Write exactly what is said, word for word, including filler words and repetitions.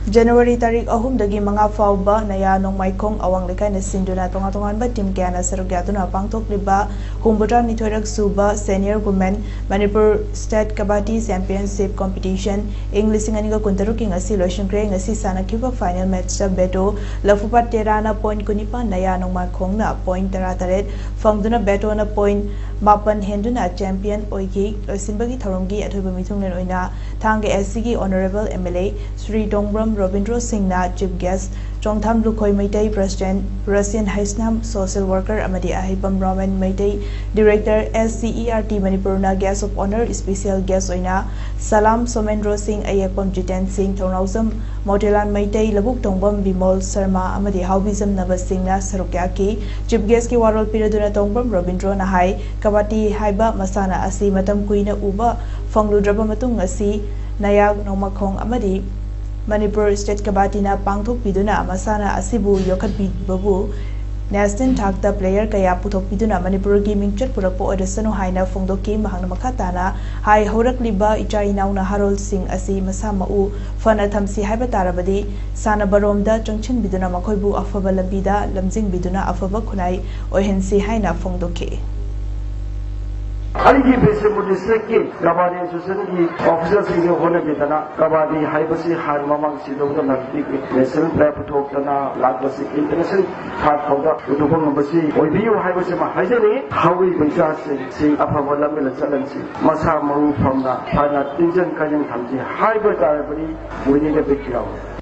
ꯖꯅꯋꯥꯔꯤ ꯇꯥꯔꯤꯛ ꯑꯍꯨꯝꯗꯒꯤ ꯃꯉꯥ ꯐꯥꯎꯕ ꯅꯌꯥ ꯅꯣꯡꯃꯥꯏꯈꯣꯡ ꯑꯋꯥꯡ ꯂꯩꯀꯥꯏꯅ ꯁꯤꯟꯗꯨꯅ ꯇꯣꯉꯥꯟ ꯇꯣꯉꯥꯟꯕ ꯇꯤꯝ ꯀꯌꯥꯅ ꯁꯔꯨꯛ ꯌꯥꯗꯨꯅ ꯄꯥꯡꯊꯣꯛꯂꯤꯕ ꯍꯨꯝꯐꯨꯇꯔꯥꯅꯤꯊꯣꯏꯔꯛ ꯁꯨꯕ Senior Women Manipur State Kabaddi Championship Competition ꯏꯪ ꯂꯤꯁꯤꯡ ꯑꯅꯤꯒ ꯀꯨꯟꯇꯔꯨꯛꯀꯤ ꯉꯁꯤ ꯂꯣꯏꯁꯤꯟꯈ꯭ꯔꯦ꯫ ꯉꯁꯤ ꯁꯥꯟꯅꯈꯤꯕ final matchꯇ ꯕꯦꯇꯣ ꯂꯐꯨꯄꯥꯠ ꯇꯦꯔꯥꯅ point ꯀꯨꯟꯅꯤꯄꯥꯟ, ꯅꯌꯥ ꯅꯣꯡꯃꯥꯏꯈꯣꯡꯅ point ꯇꯔꯥꯇꯔꯦꯠ ꯐꯪꯗꯨꯅ ꯕꯦꯇꯣꯅ point ꯃꯥꯄꯟ ꯍꯦꯟꯗꯨꯅ champion ꯑꯣꯏꯈꯤ꯫ ꯂꯣꯏꯁꯤꯟꯕꯒꯤ ꯊꯧꯔꯝꯒꯤ ꯑꯊꯣꯏꯕ ꯃꯤꯊꯨꯡꯂꯦꯟ ꯑꯣꯏꯅ ꯊꯥꯡꯒ SCꯒꯤ Honourable MLA ꯁ꯭ꯔꯤ ꯇꯣꯡꯕ꯭ꯔꯝ ꯔꯣꯕꯤꯟꯗ꯭ꯔꯣ ꯁꯤꯡꯅ chief guest, Chongtham Lukhoi Meitei president, ꯔꯁꯤꯌꯟ ꯍꯩꯁꯅꯥꯝ social worker ꯑꯃꯗꯤ ꯑꯍꯩꯕꯝ ꯔꯣꯃꯦꯟ ꯃꯩꯇꯩ director SCERT ꯃꯅꯤꯄꯨꯔꯅ guest of honour special guest ꯑꯣꯏꯅ ꯁꯂꯥꯝ ꯁꯣꯃꯦꯟꯗ꯭ꯔꯣ ꯁꯤꯡ, ꯑꯌꯦꯛꯄꯝ ꯖꯤꯇꯦꯟ ꯁꯤꯡ, ꯊꯧꯅꯥꯎꯖꯝ ꯃꯣꯇꯤꯂꯥꯜ ꯃꯩꯇꯩ, ꯂꯧꯕꯨꯛ ꯇꯣꯡꯕꯝ ꯕꯤꯃꯣꯜ ꯁꯔꯃ ꯑꯃꯗꯤ ꯍꯥꯎꯕꯤꯖꯝ ꯅꯕ ꯁꯤꯡꯅ ꯁꯔꯨꯛ ꯌꯥꯈꯤ꯫ Chief guestꯀꯤ ꯋꯥꯔꯣꯜ ꯄꯤꯔꯗꯨꯅ ꯇꯣꯡꯕ꯭ꯔꯝ ꯔꯣꯕꯤꯟꯗ꯭ꯔꯣꯅ ꯍꯥꯏ, ꯀꯕꯥꯗꯤ ꯍꯥꯏꯕ ꯃꯁꯥꯟꯅ ꯑꯁꯤ ꯃꯇꯝ ꯀꯨꯏꯅ ꯎꯕ ꯐꯪꯂꯨꯗ꯭ꯔꯕ ꯃꯇꯨꯡ ꯉꯁꯤ ꯅꯌꯥ ꯅꯣꯡꯃꯥꯏꯈꯣꯡ ꯑꯃꯗꯤ ꯃꯅꯤꯄꯨꯔ State Kabaddiꯅ ꯄꯥꯡꯊꯣꯛꯄꯤꯗꯨꯅ ꯃꯁꯥꯟꯅ ꯑꯁꯤꯕꯨ ꯌꯣꯛꯈꯠꯄꯤꯕꯕꯨ national ꯊꯥꯛꯇ player ꯀꯌꯥ ꯄꯨꯊꯣꯛꯄꯤꯗꯨꯅ ꯃꯅꯤꯄꯨꯔꯒꯤ ꯃꯤꯡꯆꯠ ꯄꯨꯔꯛꯄ ꯑꯣꯏꯔꯁꯅꯨ ꯍꯥꯏꯅ ꯐꯣꯡꯗꯣꯛꯈꯤ꯫ ꯃꯍꯥꯛꯅ ꯃꯈꯥ ꯇꯥꯅ ꯍꯥꯏ, ꯍꯧꯔꯛꯂꯤꯕ ꯏꯆꯥ ꯏꯅꯥꯎ ꯅꯍꯥꯔꯣꯜꯁꯤꯡ ꯑꯁꯤ ꯃꯁꯥ ꯃꯎ ꯐꯅ ꯊꯝꯁꯤ ꯍꯥꯏꯕ ꯇꯥꯔꯕꯗꯤ ꯁꯥꯟꯅꯕꯔꯣꯝꯗ ꯆꯪꯁꯤꯟꯕꯤꯗꯨꯅ ꯃꯈꯣꯏꯕꯨ ꯑꯐꯕ ꯂꯝꯕꯤꯗ ꯂꯝꯖꯤꯡꯕꯤꯗꯨꯅ ꯑꯐꯕ ꯈꯨꯟꯅꯥꯏ ꯑꯣꯏꯍꯟꯁꯤ ꯍꯥꯏꯅ ꯐꯣꯡꯗꯣꯛꯈꯤ꯫ ꯑꯩꯒꯤ ꯕꯤꯁꯅꯨꯄꯨꯔ districtꯀꯤ ꯀꯕꯥꯗꯤ associationꯒꯤ officerꯁꯤꯡꯁꯦ ꯍꯣꯠꯅꯕꯤꯗꯅ ꯀꯕꯥꯗꯤ ꯍꯥꯏꯕꯁꯤ ꯍꯥꯟꯅ ꯃꯃꯥꯡ ꯁꯤꯗꯧꯗꯅ ꯍꯧꯖꯤꯛ national player ꯄꯨꯊꯣꯛꯇꯅ ꯂꯥꯛꯄꯁꯤ international ꯊꯥꯛ ꯐꯥꯎꯗ ꯄꯨꯊꯣꯛꯄ ꯉꯝꯕꯁꯤ ꯑꯣꯏꯕꯤꯌꯨ ꯍꯥꯏꯕꯁꯤꯃ ꯍꯥꯏꯖꯅꯤꯡꯏ꯫ ꯍꯧꯔꯤꯕ ꯏꯆꯥꯁꯤꯡꯁꯤ ꯑꯐꯕ ꯂꯝꯕꯤꯗ ꯆꯠꯍꯟꯁꯤ, ꯃꯁꯥ ꯃꯎ ꯐꯅ ꯐꯅ ꯇꯤꯟꯖꯪ ꯀꯥꯏꯖꯪ ꯊꯝꯁꯤ ꯍꯥꯏꯕ ꯇꯥꯔꯕꯗꯤ we need a big ground꯫